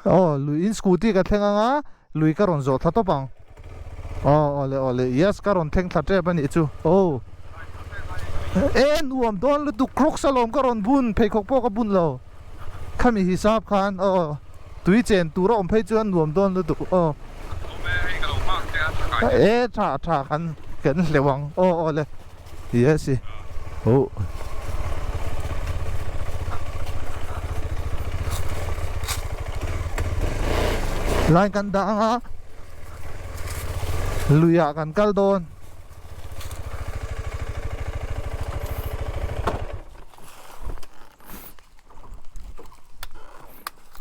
Aw lui in scooty ka thleng anga lui ka rawn zawh thla tawp ang. Aw awle awle yes ka rawn thleng thla tep anih chu aw. E nuam dawn lutuk crocs alawm ka rawn bun pheikhawk pawh ka bun lo khami hisap khan aw tui chen tur a awm phei chuan nuam dawn lutuk aw. E tha tha kan kan hleuh ang aw awle yes i oh. Line kan dah anga luiah kan kal dawn.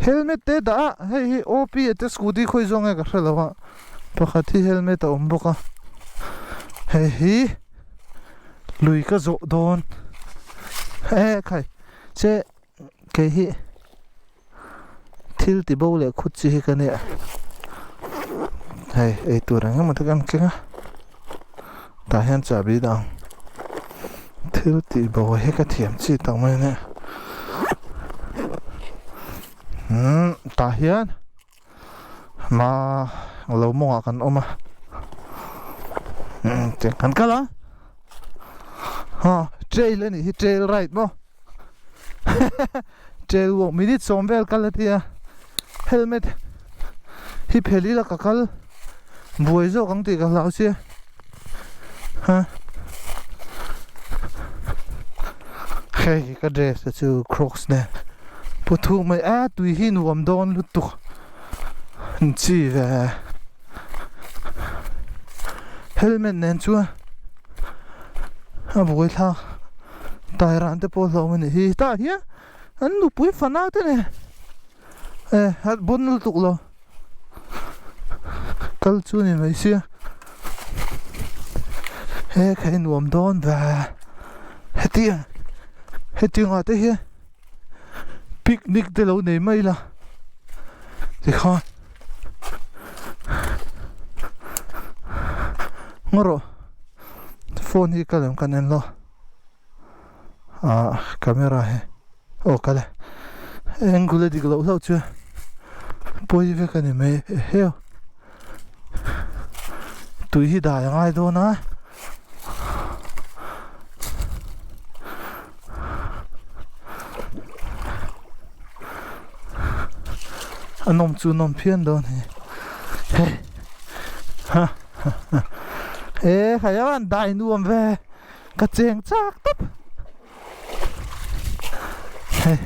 Helmet te dah a hei hi OP a te scooty khawi zawng nge ka hre lo a pakhat hi helmet a awm bawk a hei hi lui ka zawh dawn e khai che kei hi thil ti bo leh khut chi hi ka nia hei eitur eng emaw te kan keng a tah hian chahbi dah ang thil tih bo hi ka thiam chi tak mai a nia umm tah hian hma lo mawngah kan awm a umm tiang kan kal a ha trail a nih hi trail ride maw Trail walk minute sawm vel kal a tia helmet hi phel ila ka kal buai zawk ang tih ka hlau sia ha hei ka dress te chu crocs nen pu thuk mai a tui hi nuam dawn lutuk an chi ve helmet nen chuan a buai thlak. Tairah te pawh hlawm a nih hi tah hian an nupui fanau te nen e a bawn lutuk lo kal chu ni mai sia he khai nuam dawn ve hetiang hetiang ah te hian picnic te lo nei mai la tikhan ngaw rawh. Phone hi ka lem kan en lo ah camera hi aw kal e angle a dik loh hlauh chu pawi vek a ni mai eheu tui hi dai a ngai dawn a a nawm chu nawm phian dawn hi hei ha. E khai a an dai nuam ve ka cheng chak tawp hei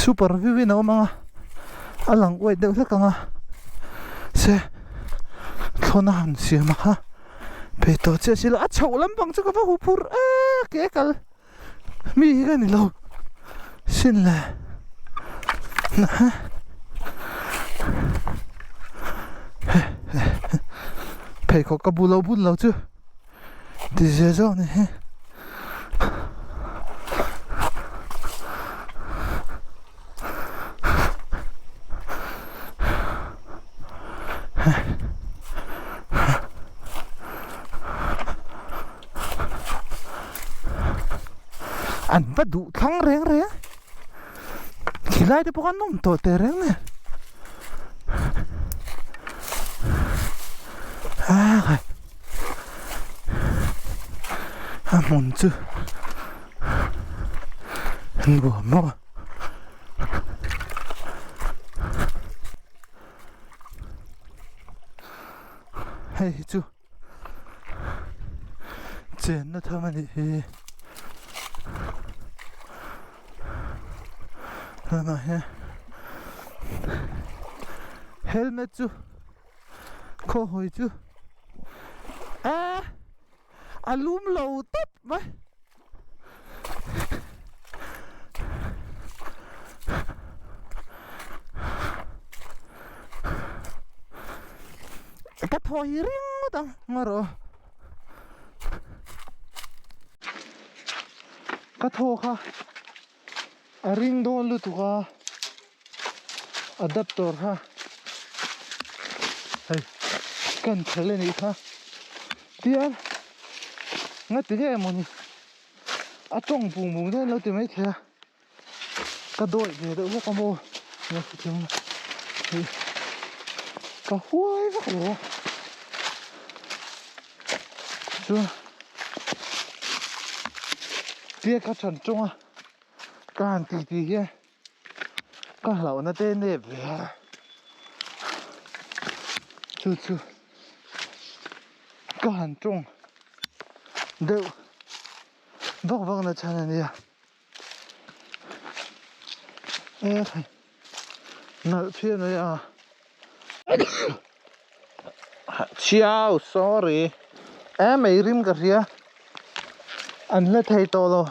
super view in a awm ang a a lang uaih deuh hlek ang a se thlawna han siam a kha phei tawh chiah silo a chhoh lampang chu ka va hu phur e ke kal Mi hi ka ni lo sin le pheikhawk ka bu lo bun lo chu ti zia zawk ni hi. An va duh thlang reng reng khilai te pawh kha nawm tawh teh reng nen a a hmun chu nuam maw. Hei hi chu chenna tham a nih hi lamah hian helmet chu khaw hawi chu a a lum lo tawp mai. Ka thaw hi ringawt ang ngarawh ka thaw kha a ring dawn lutuk a adapter kha hei kan khelh a nih kha tian nga ti nge mawni a tawng bung bung dawn lo ti maithei a. Ka dawih ve deuh hlek a maw nia hrethiam hei ka huai vak lo a chuan tia ka than tawng a ka han ti ti hian ka hlauhna te nep ve a chu chu ka han tawng deuh vak vak na chhan a nia. Nalh phian mai a Chiau sorry e mei rim ka hria an hla thei tawh lo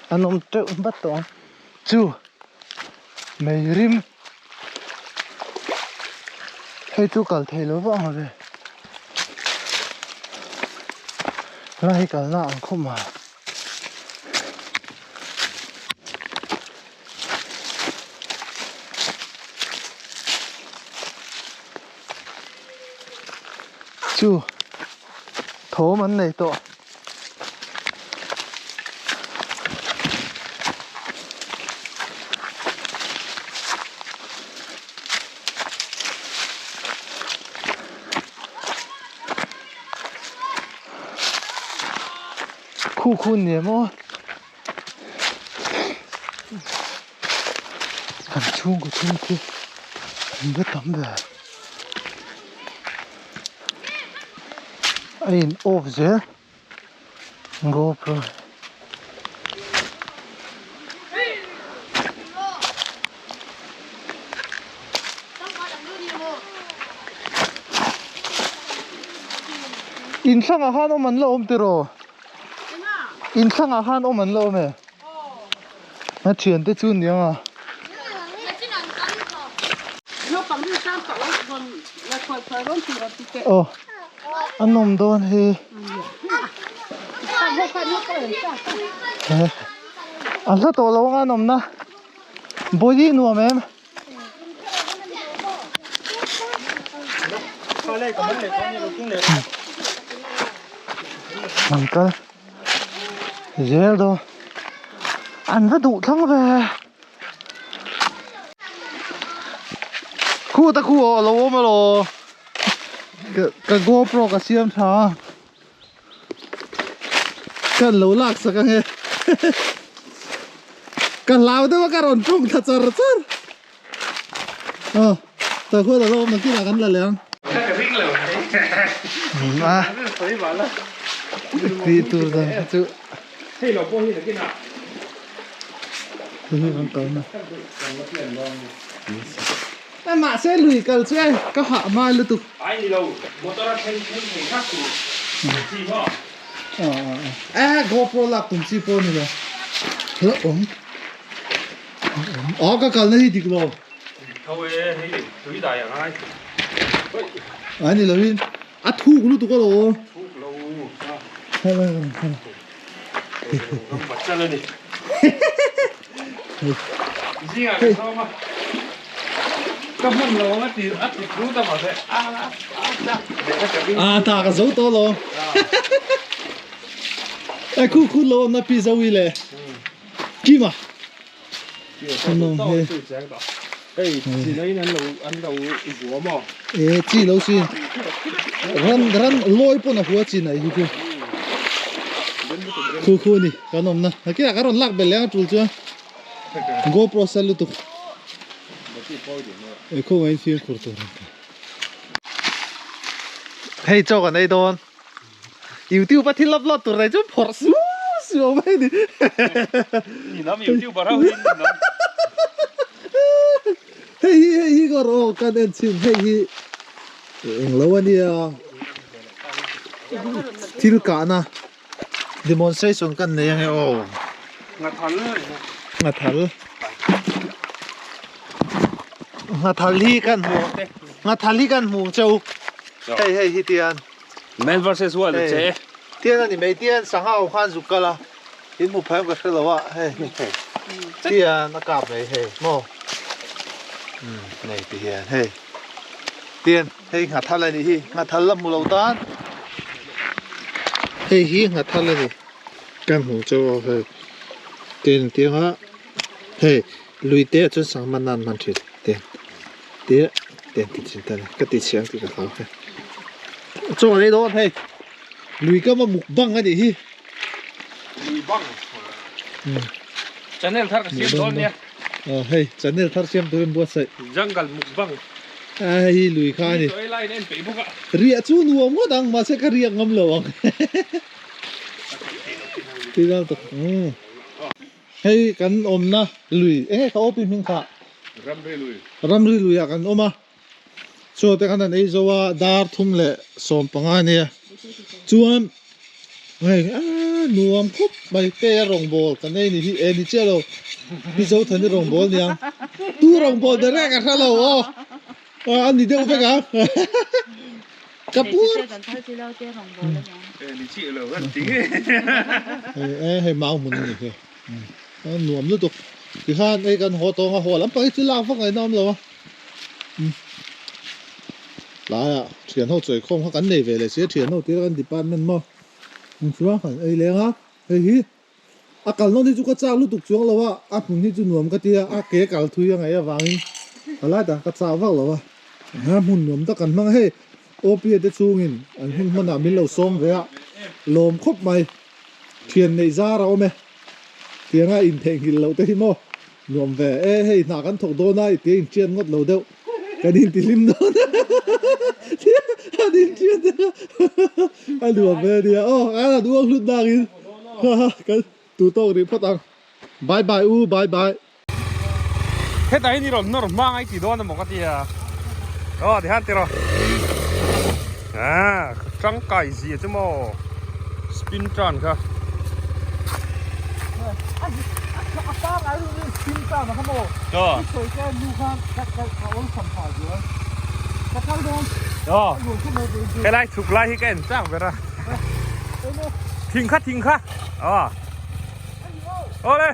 an awm teuh vat tawh ang chu mei rim hei chu kal thei lo vang ve lai kalna ang khawp a. Chu thawm an nei tawh. Khu khu ni maw kan chhungkaw thil khi an va tam ve a in off zel gopro In thlangah khan awm an la awm tiraw? In thlangah khan awm an la awm e. A thiante chu niang a. Aw a nawm dawn hi. A hla tawh lo anga a nawmna. Bawihi nuam em? An kal zel dawn an va duh thlang ve khu ta khu aw a lo awm alaw ka GoPro ka siam tha a Ka lo lak sak ange Ka hlau deuh a ka rawn ṭawng thla char char Aw tah khuan a lo awm nakinah kan la leh ang A tih tur dan kha chu Hei hi kan kalna E mahse lui kal chu e ka hah hma lutuk. Ai ni lo motor a thleng phung thei thak tur chi maw. E GoPro lak tum chi pawh ni lo. Hla awm. Aw ka kalna hi dik lo. Tho e hei tui dai a ngai. Ai ni lo in a thuk lutuk a lo. Thuk lo. Hela hela. Ram bachal a ni. Zingah ka sawm a. Ka hman lo ang a ti a ti thu ta mahse a a a A ta ka zo tawh lo. E khu khu lo na pi zo i le. Kima. Hei chi nei an lo an lo bua maw? E chi lo sin. Ran ran lawi pawn a hua chi nei hi chu. Khu khu ni kan awm na. Nakinah ka rawn lak belh leh ang a tul chuan. GoPro sel lutuk. E khawngaih in fimkhur tur an ti. Hei chaw kan ei dawn. YouTube a thil upload tur nei chu phawrh su su awm mai ni. Ni lam YouTuber ho hi ni lam. Hei hi hei hi ka rawh kan en chhin hei hi eng lo ania thil kahna demonstration kan nei ange aw. Ngathal. Ngathal. Ngathal hi kan hmu ngathal hi kan hmu cheu hei hei hi tian. Man versus Wild a che. Tian a ni mai tian sangha ho khan zuk kal a in hmu phai ka hre lo a hei tian a kap mai hei maw umm nei ti hian hei tian hei nghathal a nih hi nghathal la hmu lo tan hei hi nghathal a ni kan hmu chauh a hei tian tianga. Hei lui te ah chuan sangha man nan hman thin te te te an ti thin ta ni ka ti chhiang tih ka hlau hei chaw an ei dawn hei lui kam a mukbang a nih hi. Lui bang channel thar ka siam dawn nia. Aw hei channel thar siam turin buatsaih. Jungle mukbang. A hei lui kha a ni. Chaw ei laiin a en peih bawk a. Riah chu nuam ngawt ang mahse ka riak ngam lo ang. Tih tak umm. Hei kan awmna lui enge ka OP hming kha? Ramri lui. Ramri lui ah kan awm a. Chaw te khan an ei zo a dar thum leh 15 a nia. Chuan hei aaa nuam khawp mai te a rawngbawl kan ei ni hi e ni chiah lo. Pi Zothani rawngbawl niang. Tu rawngbawl ber nge ka hre lo aw. A ni deuh vek ang. Ka pur. Hei hei mau hmun a ni hi. A nuam lutuk. Tikhan hei kan haw tawng a haw lampang hi chu lak vak ngaihna awm lo a. Tlaiah thian ho chawi khawm kha kan nei ve leh si a thian ho tir a kan department maw. Chuan kan ei leng a hei hi. A kal nawn hi chu ka chak lutuk chuang lo a, a hmun hi chu nuam ka ti a, a ke kal thui a ngaih avangin ka lai tak ka chak vak lo a, a hmun nuam tak kan hmang a, hei OPA te chungin an hun hmanah min lo sawm ve a, lawm khawp mai, thian neih zar a awm e, tianga intheihnghilh loh te hi maw nuam ve e, hei hna kan thawk dawn a i tia intian ngawt lo deuh kan intihlim dawn a, an intian deuh a, a nuam ve a nia aw, a duang hlut nakin. Kan tu tawk rih phawt ang. Bye bye u bye bye. Hetah hian i rawn nawr hma ngai ti dawn emaw ka ti a. Aw tihian tiraw. Ah tangkai zia chu maw spin turn kha. A pangai lu in spin turn a kha maw. Aw. I sawi te nu khan ka ka awlsam phah zual. Ka kal dawn. Aw. Helai chhuk lai hi ka en chak ber a. Thing kha thing kha. Aw. Awle.